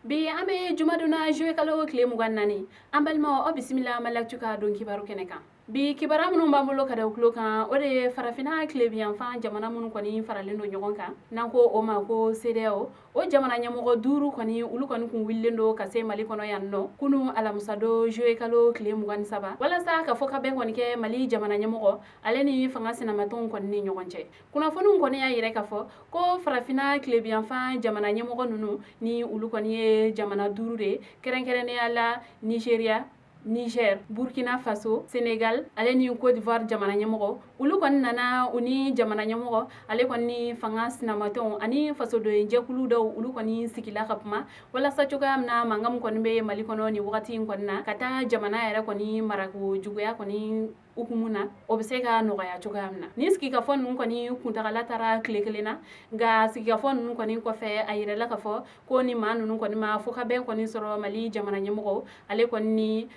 Bi an bɛ jumadon na, juillet kalo tile 24. An balimaw, aw bisimila Mali Actu ka don kibaru kɛnɛ kan. Bi kibaruya minnu b'an bolo ka da tulo kan, o de ye farafinna tilebinyanfan jamana minnu kɔni faralen don ɲɔgɔn kan, n'an ko o ma ko CEDEAO, o jamana ɲɛmɔgɔ duuru kɔni, olu kɔni kun wulilen don ka se Mali kɔnɔ yan nɔ kunu alamisadon, juillet kalo tile 23, walasa ka fɔ ka bɛn kɔni kɛ Mali jamana ɲɛmɔgɔ ale ni fanga sinamatɔnw kɔni ni ɲɔgɔn cɛ. Kunnafoniw kɔni y'a yira k'a fɔ ko farafinna tilebinyanfan jamana ɲɛmɔgɔ ninnu ni olu kɔni ye jamana duuru de ye, kɛrɛnkɛrɛnnenya la Nigeria, Niger, Burkina Faso, Sénégal ale ni Côte d'Ivoire jamana ɲɛmɔgɔ. Olu kɔni nana u ni jamana ɲɛmɔgɔ ale kɔni ni fanga sinamatɔnw ani fasoden jɛkulu dɔw, olu kɔni sigila ka kuma walasa cogoya min na mankan min kɔni bɛ Mali kɔnɔ nin wagati in kɔni na, ka taa jamana yɛrɛ kɔni marako juguya kɔni hukumu na, o bɛ se ka nɔgɔya cogoya min na. Nin sigikafɔ ninnu kɔni kuntagala taara tile kelen na, nka sigikafɔ ninnu kɔni kɔfɛ, a yirala k'a fɔ ko ni maa ninnu kɔni ma fɔkabɛn kɔni sɔrɔ Mali jamana ɲɛmɔgɔ ale kɔni ni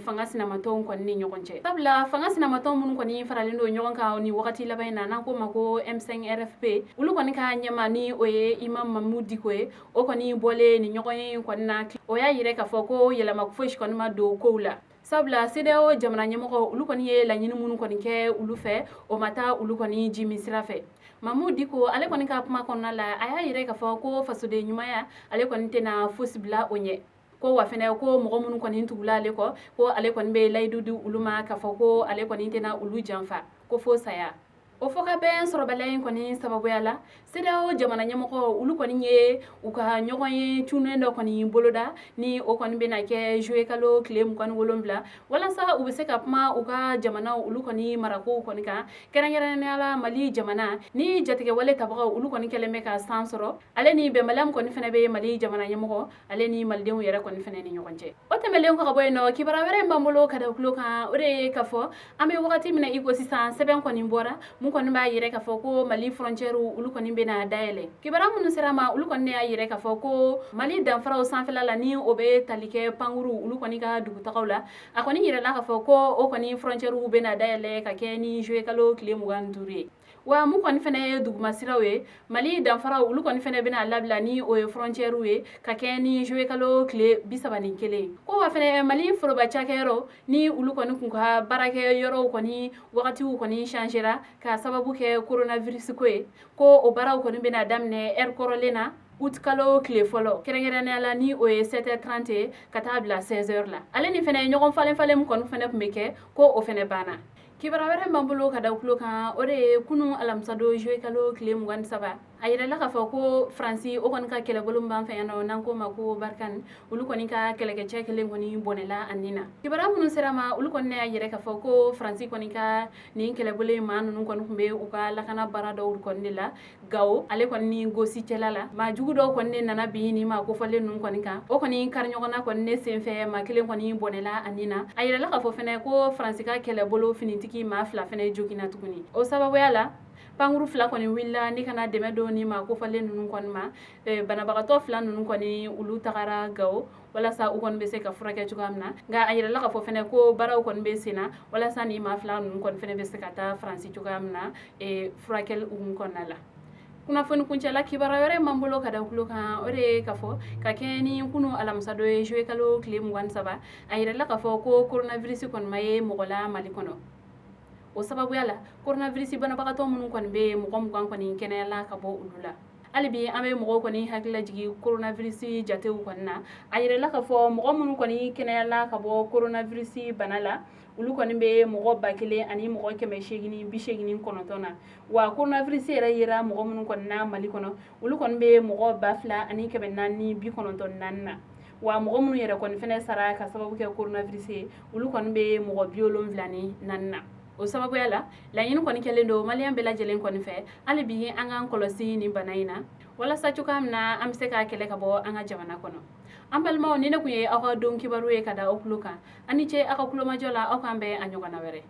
fanga sinamatɔnw kɔni ni ɲɔgɔn cɛ, sabula fanga sinamatɔn minnu kɔni faralen don ɲɔgɔn kan ni wagati laban in na, n'an ko ma ko M5 RFP, olu kɔni ka ɲɛmaa ni o ye Imam Mahmoud Dicko ye, o kɔni bɔlen ni ɲɔgɔn ye kɔni na, o y'a yira k'a fɔ ko yɛlɛma fosi kɔni ma don kow la, sabula CEDEAO jamana ɲɛmɔgɔ olu kɔni ye laɲini minnu kɔni kɛ olu fɛ, o ma taa olu kɔni ji min sira fɛ. Mahmoud Dicko ale kɔni ka kuma kɔnɔna la, a y'a yira k'a fɔ ko fasoden ɲumanya ale kɔni tɛna fosi bila o ɲɛ, ko wa fɛnɛ ko mɔgɔ minnu kɔni tugula ale kɔ, ko ale kɔni bɛ layidu di olu ma k'a fɔ ko ale kɔni tɛna olu janfa ko fo saya. O fɔkabɛn sɔrɔbaliya in kɔni sababuya la, CEDEAO jamana ɲɛmɔgɔ olu kɔni ye u ka ɲɔgɔn ye cunnen dɔ kɔni boloda, ni o kɔni bɛna kɛ juillet kalo tile 27, walasa u bɛ se ka kuma u ka jamanaw olu kɔni marakow kɔni kan, kɛrɛnkɛrɛnnenya la Mali jamana ni jatigɛwale tabagaw olu kɔni kɛlen bɛ ka san sɔrɔ, ale ni bɛnbaliya min kɔni fɛnɛ bɛ Mali jamana ɲɛmɔgɔ ale ni malidenw yɛrɛ kɔni fɛnɛ ni ɲɔgɔn cɛ. O tɛmɛlen kɔ ka bɔ yen nɔ, kibaruya wɛrɛ b'an bolo ka da tulo kan, o de ye k'a fɔ an bɛ wagati min na i ko sisan, sɛbɛn kɔni bɔra mun kɔni b'a yira k'a fɔ ko Mali frontière olu kɔni bɛna dayɛlɛ. Kibaruya minnu sera ma, olu kɔni y'a yira k'a fɔ ko Mali danfaraw sanfɛla la, ni o bɛ tali kɛ pankuru olu kɔni ka dugutagaw la, a kɔni yirala k'a fɔ ko o kɔni frontière bɛna dayɛlɛ ka kɛ ni juillet kalo tile 25 ye. Wa mun kɔni fɛnɛ ye dugumasiraw ye, Mali danfaraw olu kɔni fɛnɛ bɛna labila, ni o ye frontière ye, ka kɛ ni juillet kalo tile 31. Ko wa fɛnɛ Mali foroba cakɛyɔrɔ ni olu kɔni kun ka baarakɛ yɔrɔw kɔni wagatiw kɔni changera ka sababu kɛ coronavirus ko ye, ko o baaraw kɔni bɛna daminɛ heure kɔrɔlen na août kalo tile fɔlɔ, kɛrɛnkɛrɛnnenya la ni o ye 7h30 ye ka taa bila 16h la. Ale ni fɛnɛ ɲɔgɔn falen falen min kɔni fɛnɛ tun bɛ kɛ, ko o fɛnɛ banna. Kibaruya wɛrɛ b'an bolo ka da tulo kan, o de ye kunu alamisadon, juillet kalo tile 23, a yirala k'a fɔ ko Faransi o kɔni ka kɛlɛbolo min b'an fɛ yan nɔ, n'an k'o ma ko Barkhane, olu kɔni ka kɛlɛkɛcɛ kelen kɔni bɔnɛla a nin na. Kibaruya minnu sera ma, olu kɔni y'a yira k'a fɔ ko Faransi kɔni ka nin kɛlɛbolo in maa ninnu kɔni tun bɛ u ka lakana baara dɔw kɔni de la Gawo ale kɔni ni Gosi cɛla la. Maa jugu dɔw kɔni ne nana bin ni maa kofɔlen ninnu kɔni kan, o kɔni kari ɲɔgɔnna kɔni ne senfɛ, maa kelen kɔni bɔnɛla a nin na. A yirala k'a fɔ fɛnɛ ko Faransi ka kɛlɛbolo finitigi maa fila fɛnɛ joginna tuguni. O sababuya la, pankuru fila kɔni wulila ni kana dɛmɛ don ni maa kofɔlen ninnu kɔni ma. Banabagatɔ fila ninnu kɔni, olu tagara Gawo walasa u kɔni bɛ se ka furakɛ cogoya min na. Nka a yirala k'a fɔ fɛnɛ ko baaraw kɔni bɛ sen na walasa ni maa fila ninnu kɔni fɛnɛ bɛ se ka taa Faransi cogoya min na, furakɛli hukumu kɔnɔna la. Kunnafoni kuncɛla kibaruya wɛrɛ m'an bolo ka da tulo kan, o de ye k'a fɔ ka kɛɲɛ ni kunu alamisadon ye, juillet kalo tile 23, a yirala k'a fɔ ko coronavirus kɔni ma ye mɔgɔ la Mali kɔnɔ. O sababuya la, coronavirus banabagatɔ minnu kɔni bɛ yen, mɔgɔ 20 kɔni kɛnɛyala ka bɔ olu la. Hali bi an bɛ mɔgɔw kɔni hakili lajigin coronavirus jatew kɔni na. A yirala k'a fɔ mɔgɔ minnu kɔni kɛnɛyala ka bɔ coronavirus bana la, olu kɔni bɛ mɔgɔ 1889 na. Wa coronavirus yɛrɛ yera mɔgɔ minnu kɔni na Mali kɔnɔ, olu kɔni bɛ mɔgɔ 2494 na. Wa mɔgɔ minnu yɛrɛ kɔni fɛnɛ sara ka sababu kɛ coronavirus ye, olu kɔni bɛ mɔgɔ 74 na. O sababuya la, laɲini kɔni kɛlen don maliyɛn bɛɛ lajɛlen kɔni fɛ, hali bi an k'an kɔlɔsi nin bana in na, walasa cogoya min na an bɛ se k'a kɛlɛ ka bɔ an ka jamana kɔnɔ. An balimaw, ni ne kun ye aw ka don kibaru ye ka da aw tulo kan, aw ni ce aw ka kulomajɔ la. Aw k'an bɛn a ɲɔgɔnna wɛrɛ.